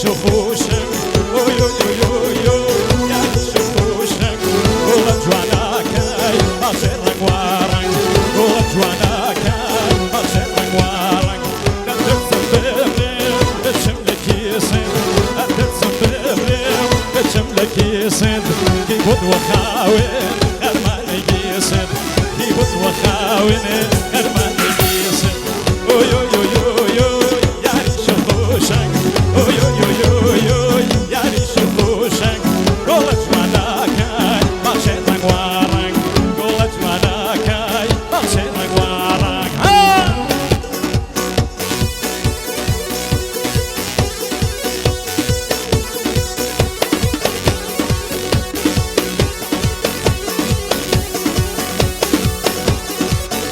شو خوشک ئۆی ئۆی ئۆی ئۆی ئۆی یاری شو خوشک گوڵە جوانەکەی باڵچێ ڕەنگ وا ڕەنگ گوڵە جوانەکەی باڵچێ ڕەنگ وا ڕەنگ دەترسم بمرم بچم لە کیسن ئەترسم بمرم بچم لە کیسن کی بود وخاوێن خەرمانەی گیسن کی بود وخاوێن خەرمانەی گیسن ئۆی ئۆی ئۆی ئۆی ئۆی یاری شو خوشک ئۆی ئۆی ئۆی ئۆی ئۆی یاری شو خوشک گوڵە جوانەکەی باڵچێ ڕەنگ وا ڕەنگ گوڵە جوانەکەی باڵچێ ڕەنگ وا ڕەنگ ها.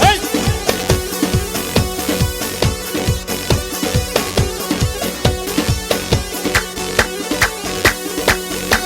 هەی!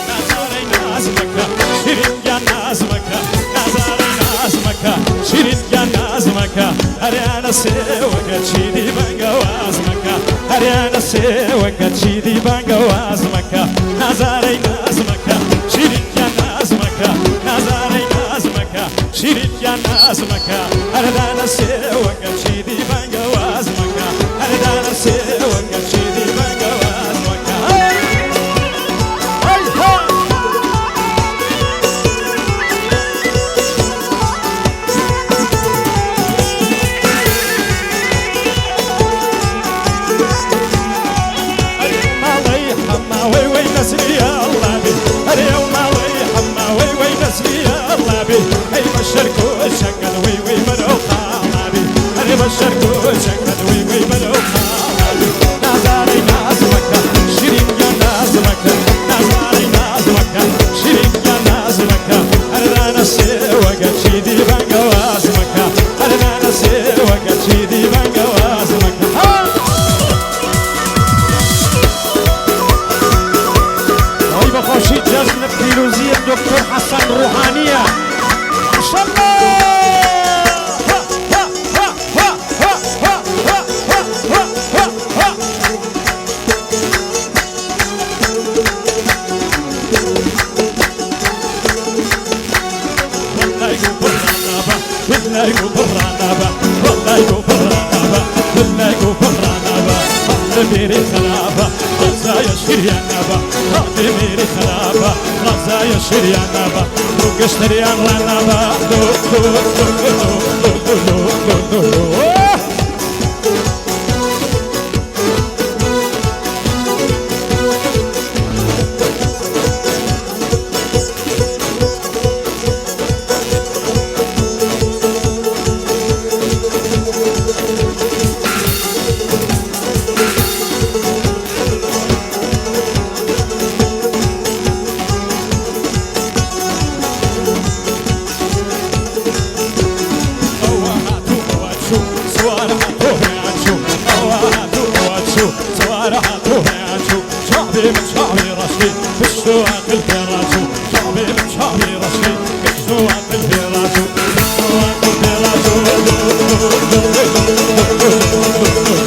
نازارەی ناز مەکە شیرین گیان ناز مەکە نازارەی ناز مەکە شیرین گیان ناز مەکە هەریانە سێوەکە چیدی بەنگە واز مەکە هەریانە سێوەکە چیدی بەنگە واز مەکە نازارەی ناز مەکە شیرین گیان ناز مەکە نازارەی ناز مەکە شیرین گیان ناز مەکە هەردانە سێوەکە چیدی بەنگە واز مەکە هەردانە سێوەکە چیدی بەنگە واز مەکە هەی هەی ها. ئەرێ ماڵەی حەمە وەی وەی نەسری ئەڵڵا بێ ئەرێ ئەو ماڵەی حەمە وەی وەی نەسری ئەڵڵا بێ ئەی بە شەرکۆ شەنگەل وەی وەی بەرەو خاڵا بێ ئەرێ بە شەرکۆ شەنگەل وەی وەی بەرەو خاڵا بێ نازارەی ناز مەکە شیرین گیان ناز مەکە نازارەی ناز مەکە شیرین گیان ناز مەکە هەردانە سێوەگە چیدی بەنگە واز مەکە هەردانە سێوەگە چیدی بەنگە واز مەکە ها. ئەوەی بە خۆشی جەژن پیروزی دکتۆر حەسەن ڕوحانیە ماشاءاللە. ها ها ها ها ها ها ها ها ها ها ها. والله قبرانابا والله قبرانابا والله قبرانابا والله قبرانابا ميري خرابة غزا يا شريانابا ميري خرابة غزا يا شريانابا وقشتريان رانابا دو دو دو دو دو دو دو دو دو. ئەوە هاتوو ئەوە چوو سوار هاتوو هەیان چوو ئەوە هاتوو ئەوە چوو سوار هاتوو هەیان چوو چاوی من چاوی ڕەشی پشت و عەقل پێڕاچوو چاوی من چاوی ڕەشی پشت و عەقل پێڕاچوو پشت و عەقل پێڕاچوو دو دو دو دو دو دو دو دو.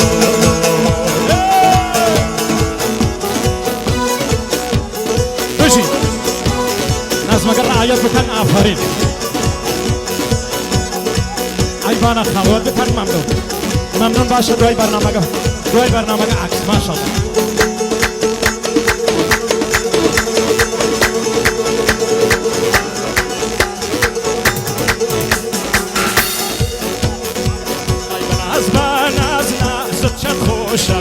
بژی نەزمەکە ڕعایەت بکەن ئافەرین ئەیوانە خاوەت بکەن مەمنون مەمنون باشە دوای بەرنامەکە دوای بەرنامەکە عەکس ماشاءاللە. ئەی بەناز بەناز نازت چەند خۆشە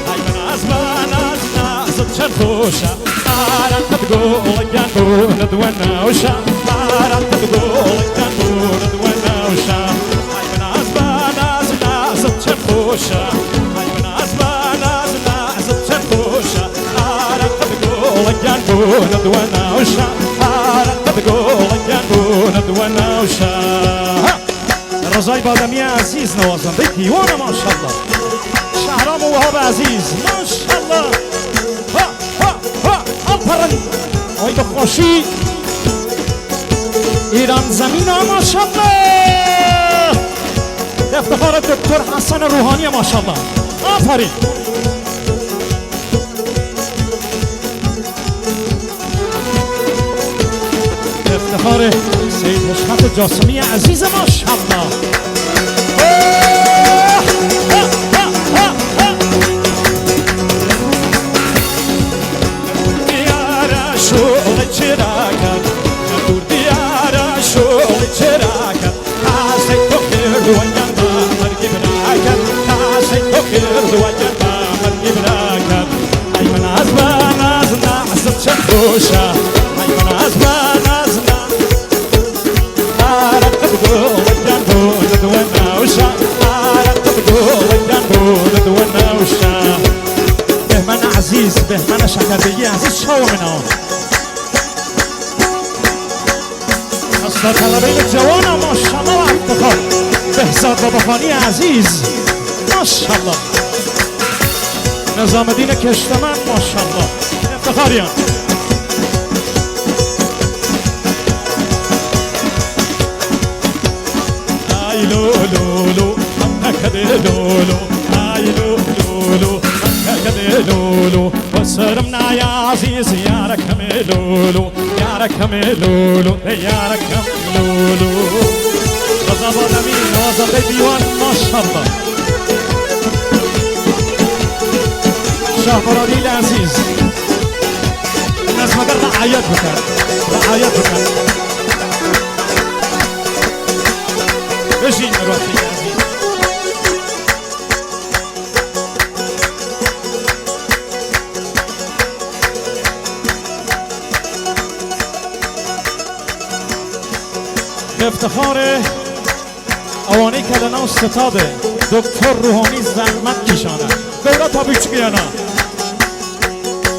ئەی بەناز بەناز نازت چەند خۆشە ئارەقت گوڵەکان بوونت وەنەوشە ئارەقت گوڵەکان بوونت وەنەوشە ئەی بەناز بەناز نازت چەند خۆشە ئەی بەناز بەناز نازت چەند خۆشە ئارەقت گوڵەکان بوونت وەنەوشە ئارەقت گوڵەکان بوونت وەنەوشە. ڕەزای بادەمی عەزیز نەوازەندەی دیوانە ماشاءاللە شەهرام و وەهاب عەزیز ماشاءاللە ها ها ها هەڵپەڕن ئەوەی بە خۆشی ئیران زەمینە ماشاءاللە افتخار دکتۆر حەسەن ڕوحانیە ماشاءاللە ئافەرین. افتخار سید حشمت جاسمی عزیز ماشاءالله. دیارە شۆڵی چراکەت دور دیارە شۆڵی چراکەت تاسەی تۆ کردووە گیان بە مەرگی براکەت تاسەی تۆ کردووە گیان بە مەرگی براکەت ئەی بەناز بەناز نازت چەند خۆشە ئەی بەناز بەناز ئارەقت گوڵە گیان بۆ ندوە ناوشە ئارەقت گوڵە گیان بۆ ندوە ناوشە. بهمن عزیز، بهمن شکربگی عزیز، چاو منا اصلا طلبین جوان ماشاءالله و افتخار بهزاد باباخانی عزیز ماشاءالله، نظام الدین کشتمن ماشاءالله، افتخاریان. ئای لۆ لۆ لۆ ئەکەدێ لۆ لۆ ئای لۆ لۆ لۆ ئەکەدێ لۆ لۆ وەسەرم نایە عەزیز یارەکەمێ لۆ لۆ یارەکەمێ لۆ لۆ یارەکەم لۆ لۆ. رضا بالمی نوازنده دیوان ماشاءالله، شاه مرادی عزیز، نظمگر رعایت بکن، رعایت بکن. بشین مروتی عزیز. به افتخار ئەوانەی کە لەناو ستاد دکتۆر روحانی زەحمەت کیشانە گەورە تا بچکیانە.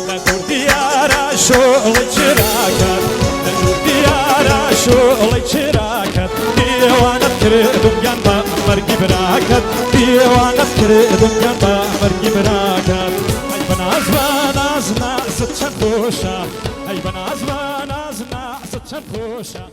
لە دوور دیارە شۆڵی چراکەت لە دوور دیارە شۆڵی چراکەت دیوانەت کردم گیان بە مەرگی براکەت دیوانەت کردم گیان بە مەرگی براکەت ئەی بەناز بەناز نازت چەند خۆشە ئەی بەناز بەناز نازت چەند خۆشە.